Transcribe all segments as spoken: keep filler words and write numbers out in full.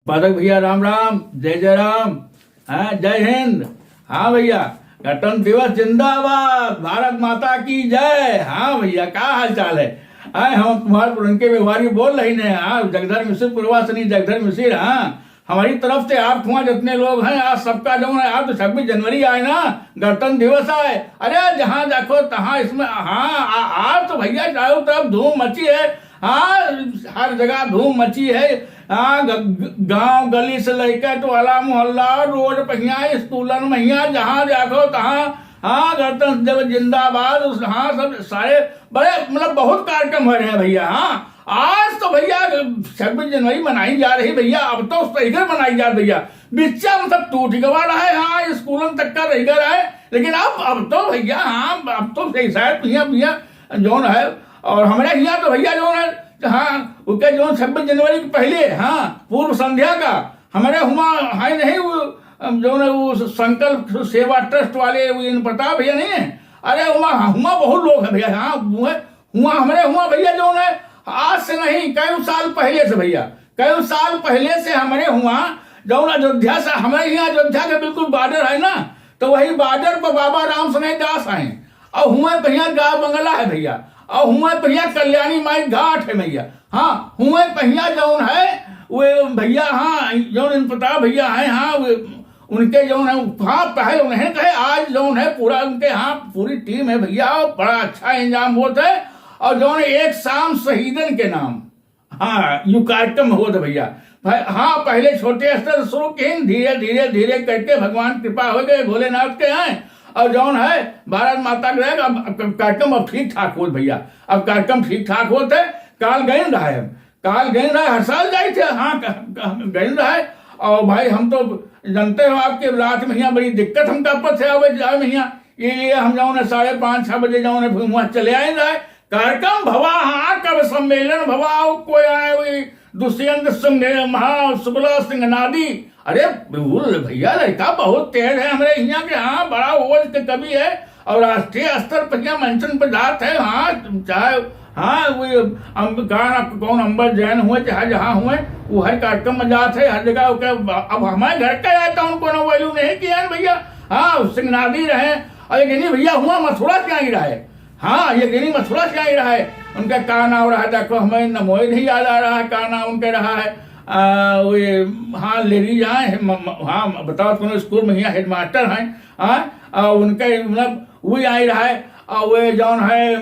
पाठक भैया, राम राम, जय जय राम, हाँ, जय हिंद। हाँ भैया, गणतंत्र दिवस जिंदाबाद, भारत माता की जय। हाँ भैया, का हाल चाल है? आए, हम तुम्हारे पुरनके व्यवहारी बोल रही ने, हाँ, जगधर मिसिर पुरवासनी, जगधर मिसिर, हाँ, हमारी तरफ से आप हुआ जितने लोग हैं, आज सबका जौन है, आज तो छब्बीस जनवरी आए ना, गणतंत्र दिवस आए, अरे जहाँ देखो तहाँ इसमें, हाँ, आ-, आज तो भैया चारों तरफ धूम मची है, हाँ, हर जगह धूम मची है। हाँ, ग-, ग-, गांव गली से लेकर टोला मोहल्ला, रोड पहिया, स्कूलन महिया, जहाँ देखो तहाँ, हाँ, गणतंत्र दिवस जिंदाबाद। उस, हाँ, सब सारे बड़े, मतलब, बहुत कार्यक्रम हो रहे हैं भैया। हाँ, आज तो भैया छब्बीस जनवरी मनाई जा रही भैया, अब तो सही मनाई जा रही भैया। बिच्चा मतलब टूट गवा रहा है, हाँ, स्कूलन तक का रह गया है, लेकिन अब, अब तो भैया, हाँ, अब तो सही शायद भैया, भैया जौन है, और हमारे यहाँ तो भैया जौन है, हाँ, उनके जौन छब्बीस जनवरी के पहले, हाँ, पूर्व संध्या का हमारे हुआ है नहीं, वो, अम, जौन है, वो संकल्प सेवा ट्रस्ट वाले, वो इन पता भैया नहीं है? अरे, हुआ, हुआ बहुत लोग हैं भैया, हाँ, हुआ, हुआ हमारे हुआ भैया जौन है, आज से नहीं, कई साल पहले से भैया, कई साल पहले से हमारे हुआ, जौन अयोध्या से, हमारे यहाँ अयोध्या के बिल्कुल बॉर्डर है ना, तो वही बॉर्डर पर बाबा राम सनेही दास आए। और हुए पहिया गाँव बंगला है भैया, और हुए पहिया कल्याणी माई घाट है भैया। हाँ, हुए पहिया जौन है, वे भैया, हाँ, जौन इन पता भैया हैं, हाँ, वे उनके जौन है, हाँ, पहले उन्हें कहे, आज जौन है पूरा उनके, हाँ, पूरी टीम है भैया, और बड़ा अच्छा इंतजाम होत है। और जौन एक शाम शहीदन के नाम, हाँ, यू कार्यक्रम होत भैया। भाई, हाँ, पहले छोटे स्तर से शुरू किन, धीरे, धीरे, धीरे करके भगवान कृपा हो गए, भोलेनाथ के हैं। और जौन है, भारत माता के हैं, अब, अब कार्यक्रम अब ठीक ठाक होत भैया, अब कार्यक्रम ठीक ठाक होत है। काल गइन रहा है, काल गइन रहा है, हर साल जाई थे, हाँ, क-, क-, गइन रहा है। और भाई, हम तो जानते हो आपके रात में यहाँ बड़ी दिक्कत हमका पथ है, आवे जाए में यहाँ, ये लिए हम जौन है साढ़े पाँच, छः बजे जौन है, फिर वहाँ चले आए रहा है। कार्यक्रम भवा, हाँ, कवि सम्मेलन भवा, कोई आए, वही दुष्यंत सिंह, हाँ, शुक्ला सिंह नादी। अरे, बोल भैया, लड़का बहुत तेज है हमरे यहाँ के, हाँ, बड़ा ओज के कवि है, और राष्ट्रीय स्तर पर यहाँ मंचन पर जात है, हाँ, चाहे, हाँ, वो अम-, कहाँ ना, कौन अंबर जैन हुए, चाहे जहाँ हुए, वो हर कार्यक्रम में जात है, हर जगह। ओके, अब हमारे घर का आया था, उनको ना value नहीं किया है भैया। हाँ, सिंह नादी रहे, और एक नहीं भैया हुआ मथुरा के आई रहे, हाँ, ये गिरी मथुरा से आई रहा है। उनका का नाम रहा, देखो, हमें न मोए नहीं याद आ रहा है, का नाम उनके रहा है। आ, वे, हाँ, लेडीज आए हैं, म-, म-, हाँ, बताओ, कौन स्कूल में यहाँ हेडमास्टर हैं, हाँ, आ, उनका, मतलब, वही आई रहा है, और वे जौन है,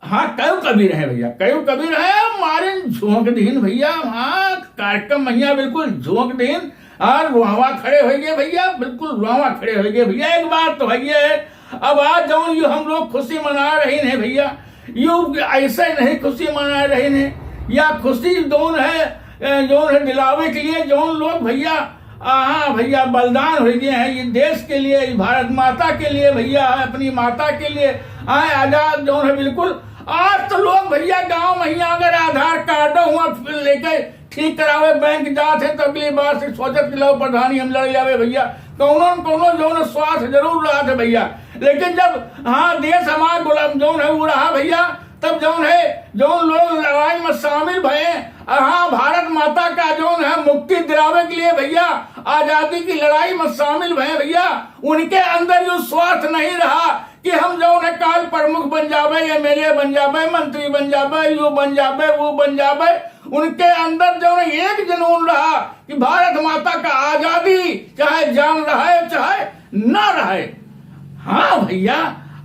हाँ, कई कवि रहे भैया, कई कवि रहे, मारे झोंक दीन भैया, हाँ, कार्यक्रम भैया बिल्कुल झोंक दीन, और रुआवा खड़े हो गए भैया, बिल्कुल रुआवा खड़े हो गए भैया। एक बात तो भैया है, अब आज जौन यू हम लोग खुशी मना रही हैं भैया, यू ऐसे नहीं खुशी मना रही हैं, या खुशी जौन है, ए, जौन है दिलावे के लिए जौन लोग भैया, आ, हाँ भैया, बलिदान हो गए हैं ये देश के लिए, ये भारत माता के लिए भैया, अपनी माता के लिए, आए आजाद जौन है बिल्कुल। आज तो लोग भैया गांव में ही अगर आधार कार्ड हुआ लेके ठीक करावे बैंक जात है तो अगली बार से सोचत कि लो प्रधानी हम लड़ जावे भैया, कौनो न कौनो जौन स्वार्थ जरूर रहत है भैया। लेकिन जब हाँ देश हमार गुलाम जौन है वो रहा भैया, तब जौन है जौन लोग लड़ाई में शामिल भए, हाँ भारत माता का जौन है मुक्ति दिलावे के लिए भैया, आजादी की लड़ाई में शामिल भए भैया, उनके अंदर जो स्वार्थ नहीं रहा कि हम जौन है काल प्रमुख बन जावे, एमएलए बन जावे, मंत्री बन जावे, यू बन जावे, वो बन जावे। उनके अंदर जौन है एक जुनून रहा कि भारत माता का आजादी चाहे जान रहे चाहे ना रहे। हाँ भैया,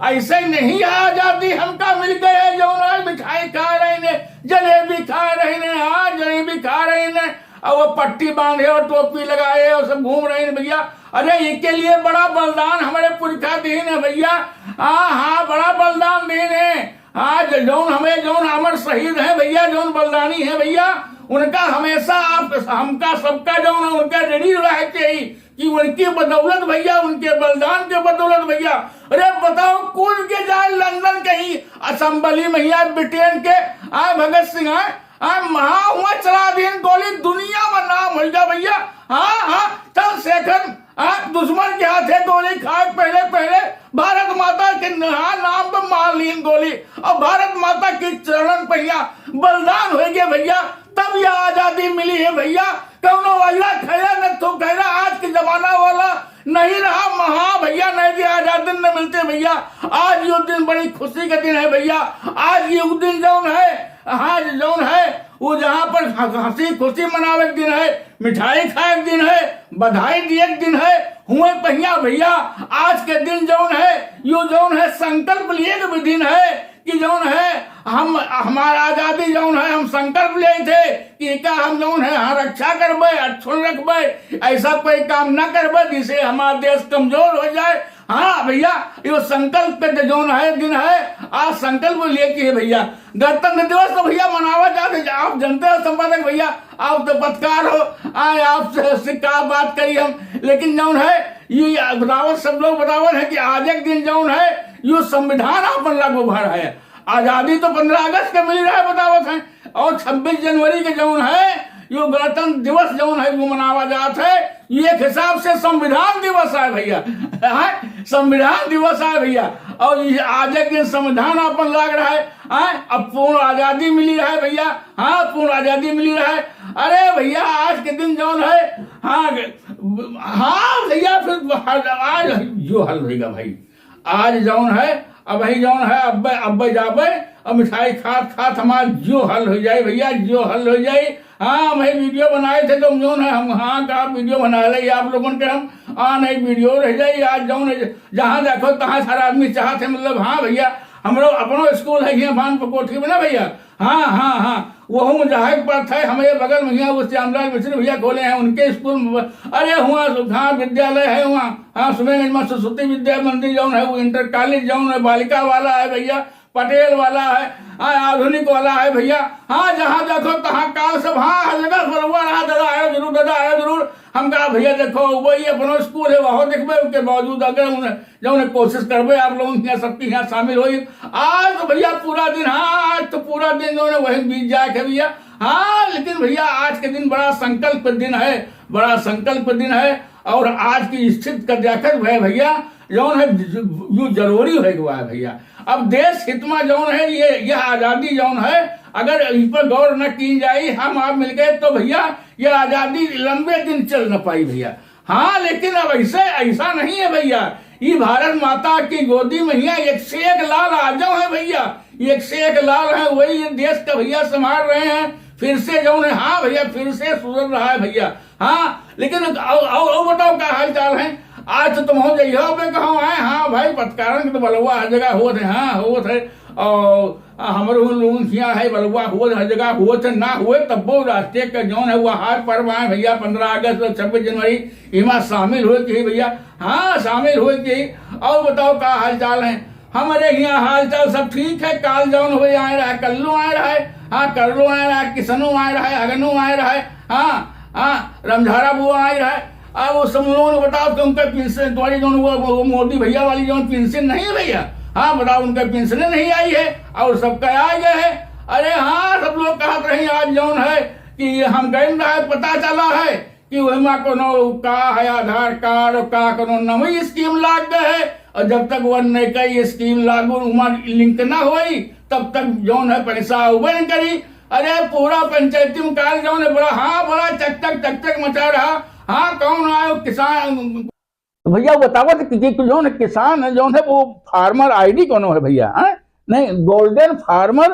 ऐसे नहीं आजादी हमका मिल गए, जौन है मिठाई खा रहे ने, जलेबी खा रहे ने, हाँ जलेबी खा रहे ने, और वो पट्टी बांधे और टोपी लगाए और सब घूम रहे हैं भैया। अरे इनके लिए बड़ा बलिदान हमारे पुरखा दीन है भैया। हाँ हाँ, बड़ा बलिदान दीन है। आज जौन हमें जौन अमर शहीद हैं भैया, जौन बलिदानी है भैया, उनका हमेशा आप हमका सबका जौन है उनका ऋणी रहे चाहिए कि उनकी बदौलत भैया, उनके बलिदान के बदौलत भैया। अरे बताओ कौन के जाए लंदन कहीं असेंबली में या ब्रिटेन के आए भगत सिंह आए, हाँ, हाँ, हुआ चला दीन गोली, दुनिया में नाम हो गया भैया। हाँ, हाँ, चंद्रशेखर, हाँ, दुश्मन के हाथे गोली खाए पहले, पहले भारत माता के, हाँ, नाम पर मार लीन गोली और भारत माता के चरणन पहिया बलिदान हो गया भैया, तब यह आजादी मिली है भैया। कौनो वजह खैरा न तो खैरा, आज के जमाना वाला नहीं रहा। महा भैया, नहीं भी आजादी न मिलते भैया। आज यो दिन बड़ी खुशी का दिन है भैया। आज यो दिन जौन है, आज जौन है, वो जहाँ पर ह-, हँसी खुशी मनावे के दिन है, मिठाई खाए के दिन है, बधाई दिए के दिन है, हुए पहिया भैया। आज के दिन जौन है, यो जौन है, संकल्प लिए के भी दिन है कि जौन है, हम, हमार आजादी जौन है, हम संकल्प लिए थे कि एका हम जौन है, हाँ, रक्षा करबे, अच्छो रखबे, ऐसा कोई काम ना करबे जिससे हमार देश कमजोर हो जाए। हाँ भैया, यो संकल्प के जौन है, दिन है, आज संकल्प लिए के है भैया। गणतंत्र दिवस तो भैया मनावा जात है, आप जनते हो संपादक भैया, आप तो पत्रकार हो, आए आपसे, से का बात करी हम, लेकिन जौन है, ये बतावत, सब लोग बतावत है कि आज एक दिन जौन है, यो संविधान आपन लागू भर है। आजादी तो पन्द्रह अगस्त के मिली रहे, बतावत है, और छब्बीस जनवरी के जौन है, यो गणतंत्र दिवस जौन है, वो मनावा जात है। ये एक हिसाब से संविधान दिवस है भैया, है, संविधान दिवस है भैया। और ये आज एक दिन संविधान आपन लाग रहा है, है, अब पूर्ण आजादी मिली रहा है भैया, हाँ, पूर्ण आजादी मिली रहा है। अरे भैया, आज के दिन जौन है, हाँ, हाँ भैया, फिर आज जो हल होइगा भाई, आज जौन है, अबही जौन है, अब्बे, अब्बे जाबे, अब मिठाई खात खात हमार जियो हल हो जाई भैया, जियो हल हो जाई। हाँ, हम ही वीडियो बनाए थे, तो हम जौन है, हम, हाँ, का वीडियो बना ले आप लोगन के हम, हाँ, नहीं, वीडियो रह जाई। आज जौन है, जहाँ देखो तहाँ सारा आदमी चाहत है, मतलब, हाँ भैया, हमरो अपनो स्कूल है हियाँ भान पर कोठी में ना भैया, हाँ, हाँ, हाँ, वहू में जाए के पड़त है। हमरे बगल में हियाँ वो श्यामलाल मिश्र भैया खोले हैं, उनके स्कूल में, अरे, हुआँ, हाँ, विद्यालय है हुआँ, हाँ, सुमेरगंज में सरस्वती विद्या मंदिर जौन है, वो इंटर कॉलेज जौन है, बालिका वाला है भैया, पटेल वाला है, हाँ, आधुनिक वाला है भैया। हाँ, जहाँ देखो तहाँ काल सब, हाँ, हर जगह बलुआ रहा, दादा आयो जरूर, दादा आयो जरूर। हम कहा, "भैया देखो, वही अपनो स्कूल है, वहो देखबे, उनके बावजूद अगर उन्हें, जौन है, कोशिश करबे, आप लोगन के यहाँ, सबके यहाँ शामिल होई।" आज तो भैया पूरा दिन, हाँ, आज तो पूरा दिन जौन है, वही बीत जाए के भैया। हाँ, लेकिन भैया, आज के दिन बड़ा संकल्प दिन है, बड़ा संकल्प दिन है। और आज की स्थिति का देखत भय भैया, जौन है, ज-, ज-, यो जरूरी हो गवा है भैया। अब देश हित में जौन है, ये, यह आजादी जौन है, अगर इस पर गौर न की जाए, हम आप मिलके, तो भैया, ये आजादी लंबे दिन चल न पाई भैया। हाँ, लेकिन अब ऐसे, ऐसा नहीं है भैया। ये भारत माता की गोदी में हियाँ एक से एक लाल आजो है भैया, एक से एक लाल है, वही ये देश का भैया संभाल रहे हैं। फिर से जौन है, हाँ भैया, फिर से सुधर रहा है भैया। हाँ, लेकिन और, और, और बताओ, का हाल चाल है? आज तो तुम हो जइहो बे, कहो आए, हाँ भाई, पत्रकारन के तो बलुआ हर जगह होत है, हाँ, होत है। और हमरो उन लोगन किया है, बलुआ होत हर जगह होत है, ना होए तब्बो राष्ट्रीय का जौन है, वो हार पर्व आए भैया, पन्द्रह अगस्त और छब्बीस जनवरी, इमा शामिल होए के ही भैया, हाँ, शामिल होए के ही। और बताओ, का हाल चाल है? हमरे हियाँ हाल चाल सब ठीक है। काल जौन हुए आए रहा, कल्लू आए रहा, हाँ, कल्लू आए रहा, किसनू आए रहा, अगनू आए रहा, हाँ, हाँ, रमझारा बुआ आए रहा। अब वो सब लोगन बताओ कि उनका पेंशन, तुम्हारी जौन वो, वो मोदी भैया वाली जौन पेंशन नहीं है भैया, हाँ, बताओ, उनका पेंशन नहीं आई है और सबका आ गया है। अरे हाँ, सब लोग कहत रही आज जौन है कि हम गए रहे, पता चला है कि ओहिमा कोनो का है आधार कार्ड और का कोनो नवी स्कीम लाग गए है, और जब तक वो नई स्कीम लागू, ओमा लिंक ना होई, तब तक जौन है पैसा उबे न करी। अरे पूरा पंचायती में कार्य जौन है बड़ा, हाँ, बड़ा चकचक, चकचक मचा रहा। हाँ, कौन आयो किसान? तो भैया बतावत कि, कि जौन किसान है, जौन है वो फार्मर आईडी कोनो है भैया, हाँ? नहीं, गोल्डन फार्मर,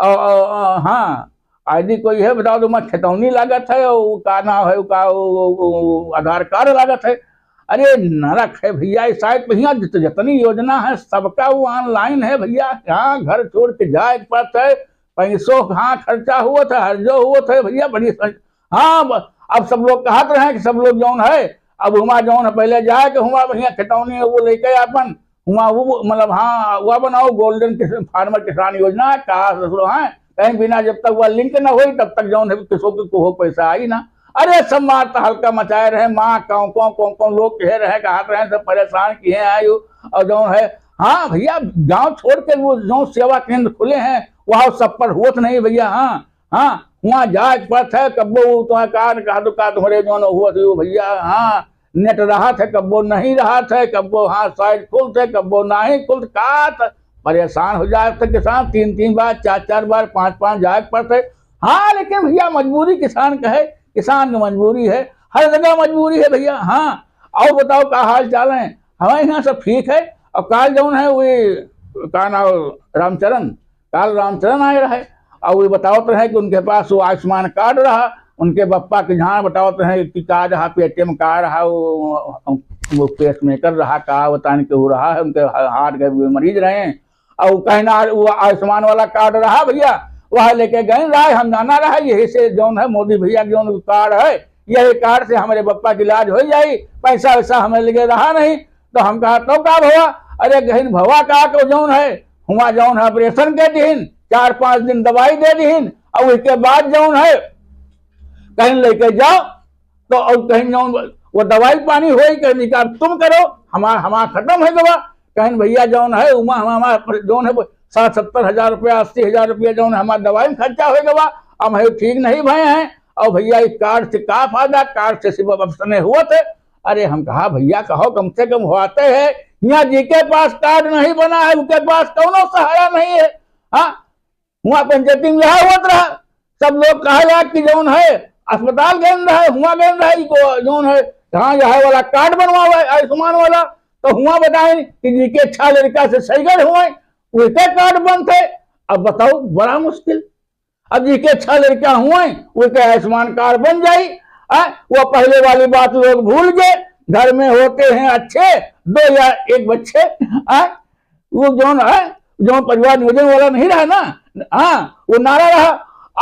अ, अ, अ, हाँ, आईडी कोई है, बताओ तो, ओमा खतौनी लागत है, और का नाम है, का, वो, वो, वो आधार कार्ड लागत है। अरे नरक है भैया, इस साइड पे हियाँ जित-, जितनी योजना है, सबका वो online है भैया। हाँ, घर छोड़ के जाए के पड़त है, पैसों, हाँ, खर्चा हुवत है, हर जो हुवत है भैया, बड़ी स-, हाँ, ब-, अब सब लोग कहत रहे कि सब लोग जौन है, अब हुआँ जौन है, पहले जाए के हुआँ भैया खतौनी वो लेके आपन हुआँ वो, मतलब, हाँ, वो बनाओ, गोल्डन किस-, फार्मर किसान योजना, कहा ससुरो, हाँ, कहीं बिना जब तक वो लिंक ना होई, तब तक जौन है, किसो के कोहो पैसा आई ना। अरे, सब मार तहलका मचाए रहे, माँ, कौन, कौन, कौन, कौन लोग कहे रहे, कहत रहे, सब परेशान किहे हैं, आयु, और जौन है, हाँ, भैया, गाँव छोड़ के वो जौन सेवा केंद्र खुले हैं, वहाँ सब पर होत नहीं, भैया, हाँ, हाँ, हुआँ जाए के पड़त है, कब्बो वो तुम्हारे कार्ड कहा दो, का तुम्हारे जौन हुआ थी, वो भैया, हाँ, नेट रहत है, कब्बो नहीं रहत है, कब्बो हाँ साइट खुलत है, कब्बो नहीं खुलत, का त-, परेशान हो जात है किसान, तीन तीन बार, चार चार बार, पाँच पाँच जाए के पड़त है। हाँ, लेकिन भैया मजबूरी किसान कहे, किसान की मजबूरी है, हर जगह मजबूरी है भइया। हाँ, और बताओ का हाल चाल है? हमारे यहाँ सब ठीक है। और काल जौन है वो, का नाम, रामचरण, काल रामचरण आए रहे, और वो बतावत रहे कि उनके पास वो आयुष्मान कार्ड रहा, उनके बप्पा के जहाँ बतावत रहे कि का रहा, पेटे में का रहा, वो, वो पेसमेकर रहा, का बताने के वो रहा है, उनके हा-, हार्ट के मरीज रहे हैं। और कहना वो आयुष्मान वाला कार्ड रहा भइया, वह लेके गए रहा, हम जाना रहा, यही से जौन है मोदी भइया के जौन कार्ड है, यही कार्ड से हमरे बप्पा के इलाज हो जाई, पैसा वैसा हमें लगे रहा नहीं। तो हम कहा, "तो का भवा?" "अरे गहिन भवा का, तो जौन है, हुआ जौन है ऑपरेशन के दिहिन, चार पाँच दिन दवाई दे दिहिन, और उसके बाद जौन है कहीं लेके जाओ।" तो और कहीं जौन वो दवाई पानी होई, कहीं निकाल तुम करो, हमार, हमार खत्म हो गवा। कहीं भइया जौन है उमा, हमार, हमार जौन है साठ सत्तर हजार रुपया, अस्सी हजार रुपया जौन है हमार दवाई में खर्चा हो गवा, हम है ठीक नहीं भए हैं। और भइया इस कार्ड से का फायदा, कार्ड से सिर्फ अब सने हुआ थे। अरे हम कहा, "भइया कहो, कम से कम होते है, यहाँ जिके पास कार्ड नहीं बना है उके पास कौनो सहारा नहीं है।" हाँ, हुआ पंचायती में यह होत रहा, सब लोग कहा कि जौन है अस्पताल गए रहे, हुआ गए रहे, इको जौन है, हाँ, यह वाला कार्ड बनवावे आयुष्मान वाला, तो हुआ बताए कि जिके छह लड़का से सैगर हुए, उनके कार्ड बनते। अब बताओ, बड़ा मुश्किल। अब जिके छह लड़का हुए, उनके आयुष्मान कार्ड बन जाई। आ, वो पहले वाली बात लोग भूल गए, घर में होते हैं अच्छे, दो या एक बच्चे। आ, वो जौन है, जौन परिवार नियोजन वाला नहीं रहा ना, हाँ, वो नारा रहा।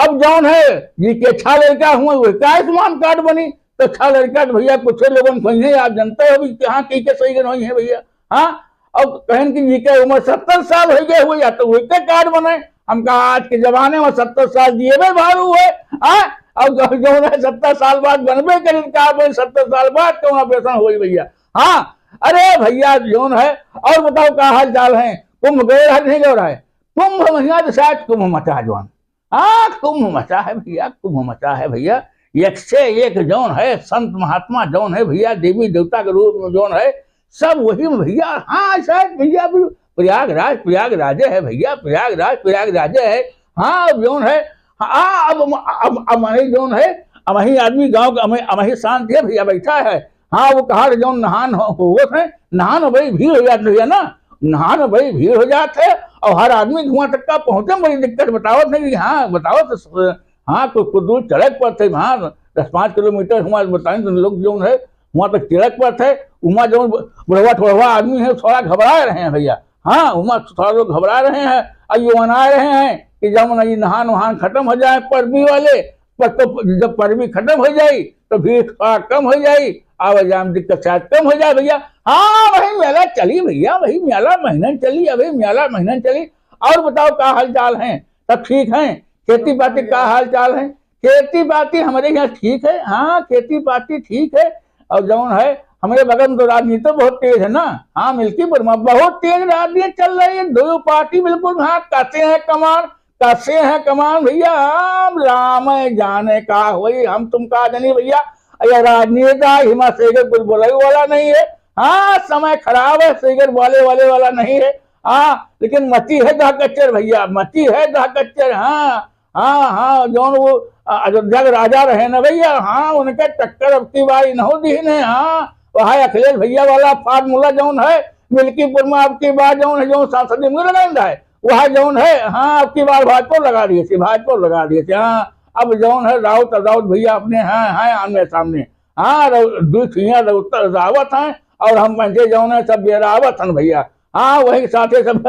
अब जौन है, जिके छह लड़का हुए, वो का आयुष्मान कार्ड बनी, तो छह लड़का के भइया कुछ लोगन को ही है, आप जानते हो भी कहाँ की के सही नहीं है भइया। हाँ, अब कहन कि जिके उम्र सत्तर साल हो गए हुए, या तो वही के कार्ड बने। हम कहा, "आज के जमाने में सत्तर साल जिए में भारू है।" हाँ, अब जौन है सत्तर साल बाद बनबे करी, का बोले, सत्तर साल बाद कौन ऑपरेशन होई भइया? हाँ, अरे भइया जौन है, और बताओ का हाल चाल है? कुंभ गए रहा कि नहीं गए रहा है? कुंभ महीना तो शायद कुंभ मचा जौन। हाँ, कुंभ मचा है भइया, कुंभ मचा है भइया। एक से एक जौन है संत महात्मा जौन है भइया, देवी देवता के रूप में जौन है, सब वही में भइया। हाँ, शायद भइया अभी प्रयागराज, प्रयागराजे है भइया, प्रयागराज, प्रयागराजे है। हाँ, अब जौन है, हाँ, अब, अब, अब हमारे जौन है, अब वही आदमी गाँव का, अब वही शांत है भइया, बैठा है। हाँ, वो कहा कि जौन नहान हो, होत है, नहान में बड़ी भीड़ हो जात भइया ना, नहान में बड़ी भीड़ हो जात है, और हर आदमी धुआं तक का पहुँचे में बड़ी दिक्कत बतावत है कि हाँ, बतावत है, हाँ, कुछ, कुछ दूर चढ़क पड़त है, हाँ, दस पाँच किलोमीटर हुआ बताएं तो लोग जौन है, हुआ तक चढ़क पड़त है, हुआ जौन बुढ़वा ठुढ़वा आदमी है, थोड़ा घबरा रहे हैं भइया, हाँ, हुआ थोड़ा लोग घबरा रहे हैं, और ये मना रहे हैं कि जब ये नहान वहान खत्म हो जाए परबी वाले, पर तो जब परबी खत्म हो जाई, तो भीड़ थोड़ा कम हो जाई, आवाजाही में दिक्कत शायद कम हो जाए भइया। हाँ, वही मेला चली भइया, वही मेला महीना चली, अभी मेला महीना चली। और बताओ का हाल चाल है, सब ठीक है? खेती बाती का हाल चाल है? खेती बाती हमारे यहाँ ठीक है, हाँ, खेती बाती ठीक है। और जौन है, हमारे बगल में तो राजनीति बहुत तेज है ना, हाँ, मिल्कीपुर में बहुत तेज राजनीति चल रही है, दो पार्टी बिल्कुल, हाँ, कसे हैं कमान, कसे हैं कमान भइया, हम राम जाने का होई, हम तुम का जानी भइया। ये राजनेता हिमा सेगर कुछ बोले वाला नहीं है। हाँ, समय खराब है, सेगर बोले वाले वाला नहीं है। हाँ, लेकिन मची है दहकच्चर भइया, मची है दहकच्चर। हाँ, हाँ, हाँ, जौन वो अ-, अयोध्या के राजा रहे ना भइया, हाँ, उनके टक्कर अब की बार इन्हों दीन है। हाँ, वह अखिलेश भइया वाला फार्मूला जौन है, मिल्कीपुर में अब की बार जौन है, जौन सांसद में लगा है, वह जौन है, हाँ, अब की बार भाजपा लगा दिए थे, भाजपा लगा दिए थे। हाँ, अब जौन है राउत, राउत भइया अपने हैं, हैं आमने सामने। हाँ, राउ-, दू ठिया राउत, रावत हैं, और हम पंचे जौन है सब बेरावत हैं भइया। हाँ, वही साथे सब।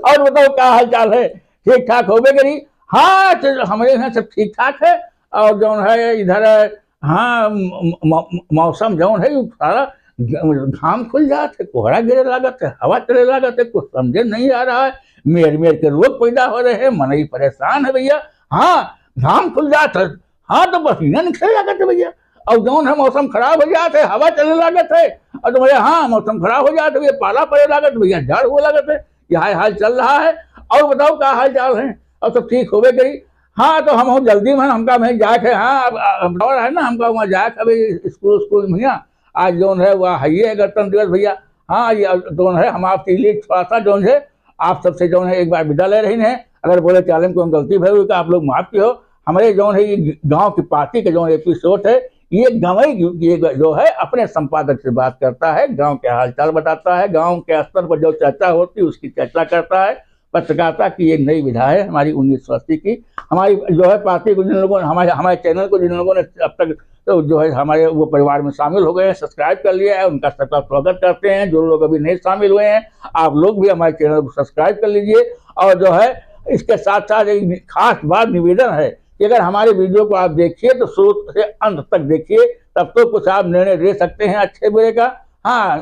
और बताओ का हाल चाल है? ठीक ठाक होबे करी। हाँ, तो हमारे यहाँ सब ठीक ठाक है। और जौन है इधर, हाँ, म-, म-, म-, मौसम जौन है, उ सारा ग-, घाम खुल जात है, कोहरा गिरे लागत है, हवा चले लागत है, कुछ समझे नहीं आ रहा है। मेर मेर के रोग पैदा हो रहे हैं, मनई परेशान है भइया। हाँ, घाम खुल जात है, हाँ, तो पसीना निकले लागत है भइया। और जौन है मौसम खराब हो जात है, हवा चले लागत है, और तो भइया, हाँ, मौसम खराब हो जात है भइया, पाला पड़े लागत है भइया, जाड़ हुए लागत है, यह हाल चल रहा है। और बताओ का हाल चाल है? और सब ठीक होबे करी। हाँ, तो हम, हम जल्दी में, हमका में जाए के, हाँ, अब, अब, अब है ना, हमका वहाँ जाए के अभी स्कूल, स्कूल में, हाँ, आज जौन है वह है ये गणतंत्र दिवस भइया। हाँ, ये जौन है हम आपके लिए थोड़ा सा जौन है आप सबसे जौन है एक बार विदा ले रही हैं। अगर बोले चालन को हम गलती भई हुई तो आप लोग माफ किहो। हमारे जौन है ये गांव की पार्टी का जौन एपिसोड है, ये गंवई, ये जो है अपने संपादक से बात करता है, गांव के हालचाल बताता है, गांव के स्तर पर जो चर्चा होती है उसकी चर्चा करता है। पत्रकारिता की एक नई विधा है हमारी उन्नीस सौ अस्सी की। हमारी जो है पार्टी को जिन लोगों ने, हमारे, हमारे चैनल को जिन लोगों ने अब तक तो जो है हमारे वो परिवार में शामिल हो गए हैं, सब्सक्राइब कर लिया है, उनका सबका स्वागत करते हैं। जो लोग अभी नहीं शामिल हुए हैं, आप लोग भी हमारे चैनल को सब्सक्राइब कर लीजिए। और जो है इसके साथ साथ एक खास बात निवेदन है कि अगर हमारे वीडियो को आप देखिए तो शुरू से अंत तक देखिए, तब तो कुछ आप निर्णय ले सकते हैं अच्छे बुरे का। हाँ,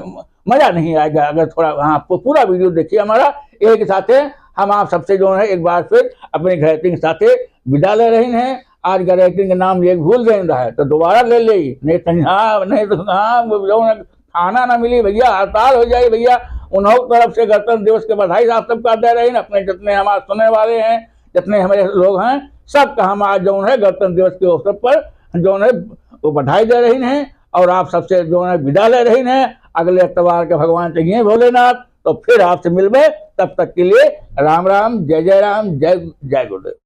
मज़ा नहीं आएगा अगर थोड़ा, हाँ, पू-, पूरा वीडियो देखिए हमारा। एक साथ है, हम आप सबसे जो है एक बार फिर अपने गायत्री के साथ विदा ले रहे हैं। आज गायत्री का नाम लिए भूल गए रहे तो दोबारा ले ले, नहीं तो हाँ, नहीं तो हाँ, वो जो है खाना ना मिली भैया, हड़ताल हो जाए भैया। उन्हों तरफ से गणतंत्र दिवस के बधाई आप सबका दे रहे हैं, अपने जितने हमारे सुनने वाले हैं, जितने हमारे लोग हैं, सबका हम आज जो है गणतंत्र दिवस के अवसर पर जो है वो बधाई दे रहे हैं और आप सबसे जो है विदा ले रहे हैं। अगले एतवार के भगवान चाहिए भोलेनाथ, तो फिर आपसे मिलबे। तब तक के लिए राम राम, जय जय राम, जय जय गुरुदेव।